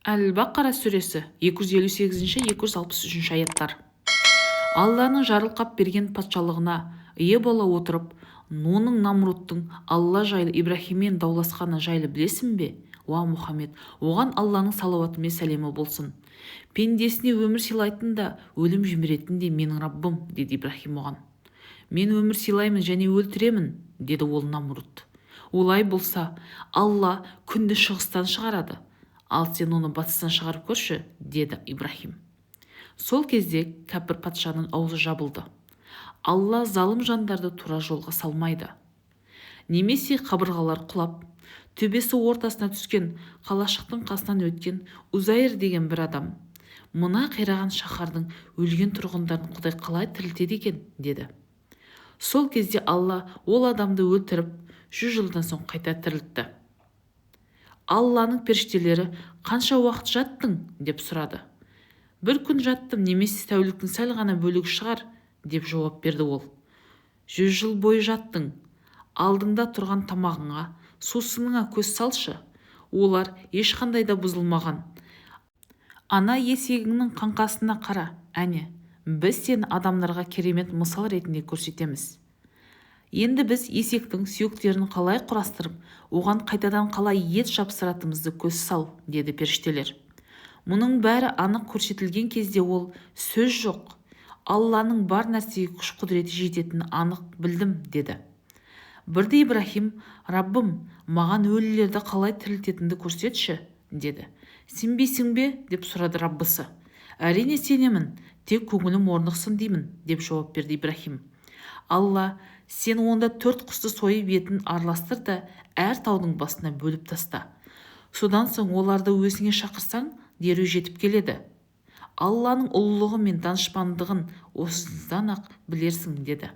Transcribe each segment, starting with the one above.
Әл-Бақара сүресі, 258-263 аяттар. Алланың жарылқап берген патшалығына ие бола отырып, оның Намрудтың Алла жайлы Ибраһиммен дауласқаны жайлы білесің бе, уа Мұхаммед, оған Алланың салауаты мен сәлемі болсын? Пендесіне өмір сыйлайтын да, өлім жіберетін де менің Раббым, деді Ибраһим оған. Мен өмір сыйлаймын және өлтіремін, деді ол Намруд. Олай болса, Алла күнді шығыстан шығарады, ал сен оны батыстан шығарып көрші, деді Ибраһим. Сол кезде кәпір патшаның аузы жабылды. Алла залым жандарды тура жолға салмайды. Немесе қабырғалар құлап, төбесі ортасына түскен қалашықтың қасынан өткен Узайр деген бір адам: «Мына қираған шаһардың өлген тұрғындарын Құдай қалай тірілтеді екен?» – деді. Сол кезде Алла ол адамды өлтіріп, 100 жылдан соң қайта тірілтті. Алланың періштелері: «Қанша уақыт жаттың?» – деп сұрады. «Бір күн жаттым немесе тәуліктің сәл ғана бөлігі шығар», – деп жауап берді ол. 100 жыл бойы жаттың. Алдыңда тұрған тамағыңа, сусыныңа көз салшы, олар ешқандай да бұзылмаған. Ана есегіңнің қаңқасына қара. Әне, біз сені адамдарға керемет мысал ретінде көрсетеміз. Енді біз есектің сүйектерін қалай құрастырып, оған қайтадан қалай ет жапсыратынымызды көз сал, деді періштелер. Мұның бәрі анық көрсетілген кезде ол: «Сөз жоқ, Алланың бар нәрсеге күш-құдіреті жететінін анық білдім», – деді. Бірде Ибраһим: «Раббым, маған өлілерді қалай тірілтетініңді көрсетші», – деді. «Сенбейсің бе?» – деп сұрады Раббысы. «Әрине сенемін, тек көңілім орнықсын деймін», – деп жауап берді Ибраһим. Алла: «Сен онда төрт құсты сойып, етін араластыр да, әр таудың басына бөліп таста. Содан соң оларды өзіңе шақырсаң, дереу жетіп келеді. Алланың ұлылығы мен данышпандығын осыдан-ақ білерсің», – деді.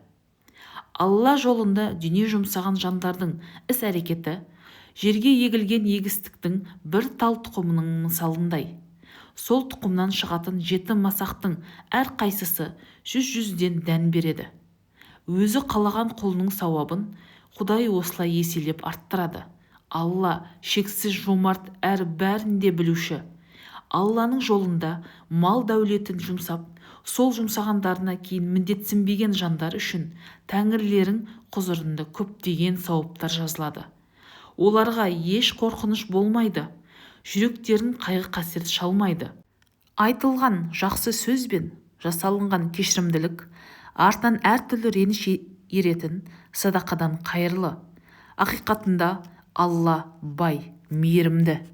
Алла жолында дүние жұмсаған жандардың іс-әрекеті жерге егілген егістіктің бір тал тұқымының мысалындай. Сол тұқымнан шығатын жеті масақтың әрқайсысы жүз-жүзден дән береді. Өзі қалаған құлының сауабын Құдай осылай еселеп арттырады. Алла шексіз жомарт әрі бәрін де білуші. Алланың жолында мал-дәулетін жұмсап, сол жұмсағандарына кейін міндетсінбеген жандар үшін Тәңірлерің құзырында көптеген сауаптар жазылады. Оларға еш қорқыныш болмайды, жүректерін қайғы-қасірет шалмайды. Айтылған жақсы сөз бен жасалынған кешірімділік артынан әртүрлі реніш еретін садақадан қайырлы. Ақиқатында, Алла бай, мейірімді.